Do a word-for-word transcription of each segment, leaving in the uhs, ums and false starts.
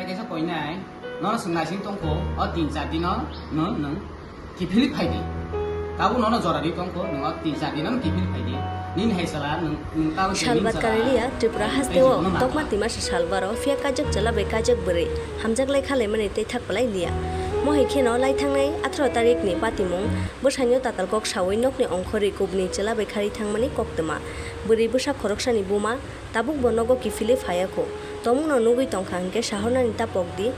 Kaisa koinai, nono swng naising tongkho, o tin char dino nwng, nwng kiphilwi phaidi. Tabuk nono jora ri tongkho, nwng o tin char dino kiphilwi phaidi. Nini hai sala nwng, nwng tabuk Salbat nini sala Karelia, Tripura hasteo tokma Timasa salbaro phiya kaijak chwla bai kaijak bwrwi hamjak lai khalaimani tei thak phalai liya. Mohai kheno lai thangnai atharo tarikni patimung bwsaino tatal kok saui nokni ongkhorwi kubni chwla bai kharwi thangmani koktwma. Bwrwi bwsa khoroksani buma, tabukbo nogo kiphilwi phaiya kho. Tongmungno nugwi tongkha hinkhe sahornani ta pokdi.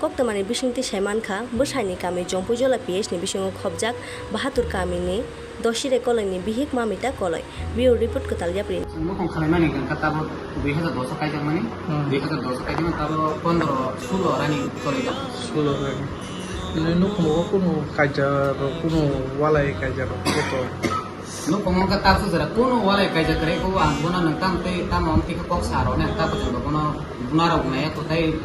Koktwmani bisingtwi sai mankha, bwsaini kami Jompuijola P H ni bisingo khobjak Bahadur kamini Dosire Koloini bihik Mamita Koloi. Bureau report, Kwtal Yapri. Chwng bokong khalaimani hwnkha tabuk dui hazar dos o kaijakmani, Hmm. dui hazar dos o kaijakmani tabuk pondro sulo rani choli tongo. Sulo rani. Nini nukhungo kunu kaija rok, kunu walai kaija rok joto. Nukhungo wngkha tabuk jora kunu walai kaijak kwrwi kho, ang bono nwng tamo tei tamo wng twi khe kok sa rw nai, ang tabuk jora bono buna rok nai kho tei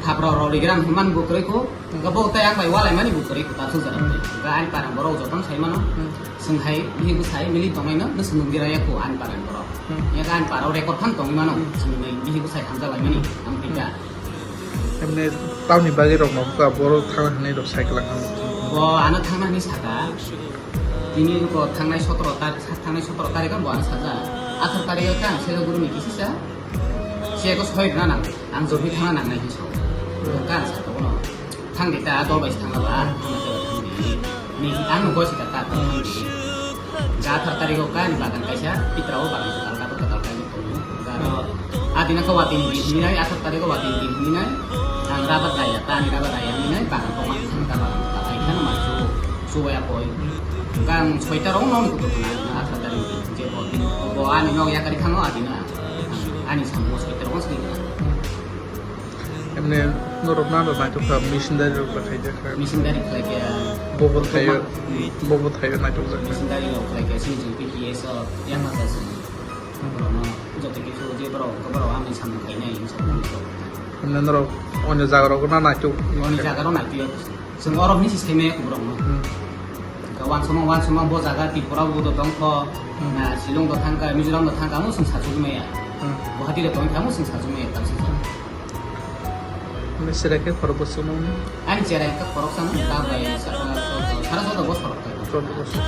thapra rw rigram hwnmani bo kwrwi kho, wngkha bo tei ang bai walai mani bo kwrwi kho tabuk jora tei. Wngkha ani para borok jotono sai mano, Hmm. swng hai bihik bwsai mili tongnaino, nwng swng nung gira ya kho ani para borok. Hmm. Wngkha ani para record phano tongwi mano, Hmm. swng nai bihik bwsai hamjak lai mani, ang tei Hmm. ka. Emne tamni bagwi rok no ka boro thangna hwnwi rok cycle ang. Bo ano thangna hwnwi saka. Tini ko thangnai sotoro tar-, thangnai sotoro tarikh bo ano sajak. Atharo tarikh khe ang selo guru ni kisi sa. Se ko soi rwna nang. Ang jobi thangna nang nai hinso. Ka ang saka bono. Thang di ta dol bai thangna ba. Thangna ta thang di. Ni ang no gosi ka ta thang di. Ga athar tarikh o kani bagan kaisa, pitra o bagan kwtal, kwtal, kwtal kaisa tongo. Ga aro, adina khe watini di hinai, athar tarikh o watini di hinai, ang rabar daya, ta ani rabar daya hinai, bagan kok ma thang ta bagan kwtal ai kheno ma su, su waya koi. Ga ang soita rok no kutu na, athar tarikh di, je bo, bo ani nok yakari thango adina, ani sambo soita rok no sini. Emne norok nano naitok kha, missionary rok bai khaijak kha. Missionary khlai khe Bobo thaio, Hmm. bobo thaio naitok jak kha. Missionary rok khlai khe sini P T S o yang ma sa sini. Hmm. Borokno joto kisu je borok, borok amni samung khainai, hmm, samung khainai. Emne norok onyo jaga rok na naitok. Onyo jaga rok naitok. Chwng oro hwnwi se saimaya borokno. Hmm. Ka wansukma, wansukma bo jaga Tripura bo do tongkho, Hmm. na Shillong do thangkha, Mizoram do thangkha, amo chwng sachugwi maya. Hmm. Guwahati do tongkha, amo chwng sachugwi maya, tamsajak. Nini cherai khe khorok bosong no? Ani cherai khe khorok sa no, ta bai sa-, sa-, sara sota bosor rok. Sota bosor.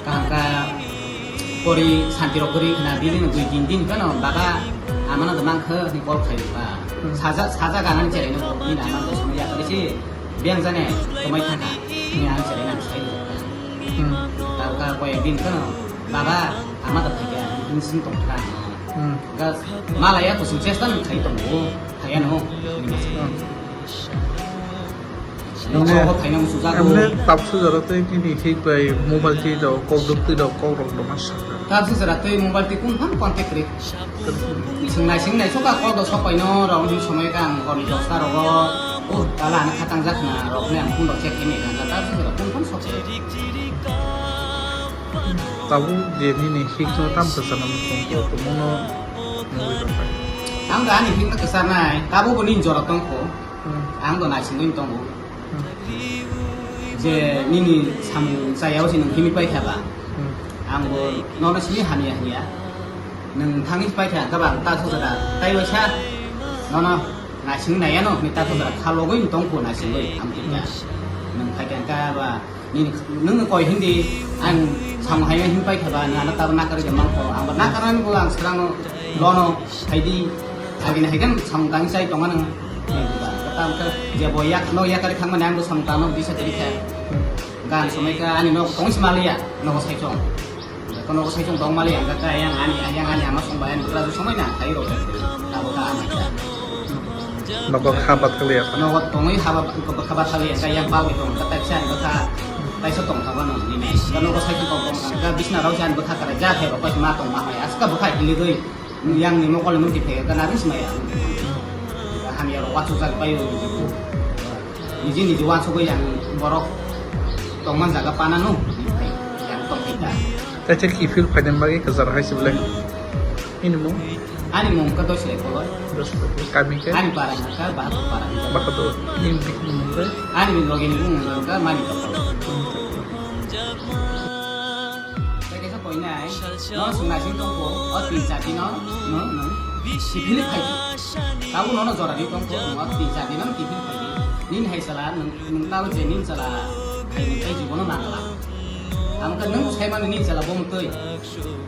Kaham kha pori santi rok kwrwi khna, bini no dui tin din phano, "Baba, amano do mang khe," hwnwi call khai ba. Hmm. Saja, saja ganani cherai no, bini ama do sono ya khe se. Biyang jani kwmai thangkha, ni ang cherai nang sai. Hmm. Tabukha koyek din kheno, "Baba, ama da phaikha," hwnwi sing tongkha. Hmm. Ga malaya kusum chesta nang khai tongo, phaiya no. Hmm. Nokso phaina musujago. Emne tapsu jora tei nini hik bai mobile twi rok, kok duk twi rok, kok rok rwma sakha. Tapsu jora tei mobile twi kung phano contact kwrwi. Swng nai, swng nai, soka kok do sok paino rok ni somoi ka ang hor ni dosta rogo. Oh, tala ano khatang jak na rok ni ang phone rok check khaini ka ta sung rok phone phone sok. Tabuk je nini hik no tam kwchana muchung ko tongmo no nugwi rok bai. Ang da ani hik no kwchanai, tabuk bo ni jora tongkho. Hmm. Ang do naisingwi tongo. Hmm. Je nini samung chaya o se nwng himwi paikha ba. Hmm. Ang bo nono simi hamya hamya. Nwng thangwi paikha hwnkhe ba ang ta sujada tai waisa nono naisingwi naiya no hwnwi ta sujada kha logwi tongkho naisingwi ang tikha. Hmm. Nwng phaikha hwnkhe ba nini, nwng koi hindi ang samung haino himwi paikha ba nwng ano tabuk nakarwi de mangkho. Ang bo nakarnani bo ang swkangno lono phaidi, agini hai khe samung tangwi chai tongo nwng. Tamo khe je bo yak, nok yakarwi thangmani ang bo samung tangno bisa twi khe. Gan somoi khe ani nok tong se maliya, nogo saichung. Ko nogo saichung tong maliya, ang khe ayang ani, ayang ani ama song bai ani bwkra somoi na khai ro. Tamo khe ama khe. Nogo kha bat kaliya. Nogo tongwi haba kha bat kaliya, khe yang bawi tong, khe taisa ani bwkha, taisa tong thaba no nini. Khe nogo saichung tong tong, khe bisna rok se ani bwkha kara ja khe rok ma tong ma hai, aska bwkha hiligwi. Yang ni mokol ni mukti phai ka nari sma ya. Hamya ro wansuk jak pai o. Niji niji wansuk yang borok tongman jaga pana no. Yang tong kita. Tacha ki feel phaina bagwi kwchar hai se belai. Ini mo? Ani mung ka dos le koloi. Dos le kami ke? Ani para ka ba para. Baka do. Ini bik mung ke? Ani logi ni mung ka mani ka. Tei kaisa koinai, no swng naising tongkho, o tin char dino, no, no. Kiphilwi phaidi. Tabuk nono jora ri tongkho, nwng tin char din ano kiphilwi phaidi. Nini hai chala, nwng, nwng talo je nini chala, hai nwng tei jibono nangla. Amkhe nwng sai mano nini chala bo mwtwi.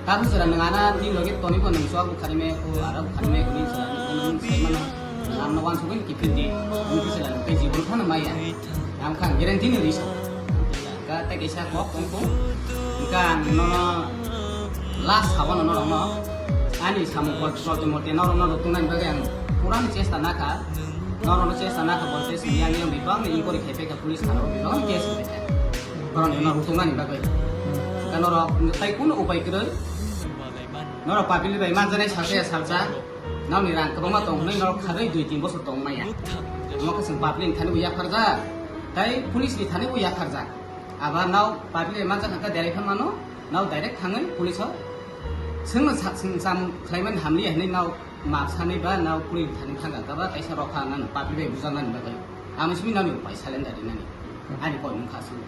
Tabuk jora nwng ana nini loge tonibo nwng chwk bwkhani me ko, ara bwkhani me ko nini chala, nwng sai mano, nwng amno wansugwi kiphildi. Nwng khe chala nwng tei jibono phano maya. Amkhe ang guarantee no ri sa. Ka tei kaisa kok tongkho. Hwnkhe ang nono last sabo no norokno ani samung pol-, polti morti norokno rwtwngnani bagwi ang purani chesta nakha. Norokno chesta nakha, bol tei simi yang yang bibang ni inquiry khai phaikha, police thana o bibang ni case khai phaikha. Borok no rwtwngnani bagwi. Hwnkhe norok tai kunu upai kwrwi. Norok public bai manjanai salsa ya salsa. Nokni rang kwbangma tong hwnwi norok kharwi dui tin bosor tong maya. Omo khe chwng public ni thani bo yapharjak. Tai police ni thani bo yapharjak. Aba nao public manjak hwnkhe direct khe mano, nao direct thangwi police o swngno sa-, swng cham khlaimani hamliya hinwi nao map sanwi ba nao police thani thangkha ba kaisa rokha nang public bai bujaknani bagwi. Amo simi nani upai salenda rinani. Ani koi wngkha aswk.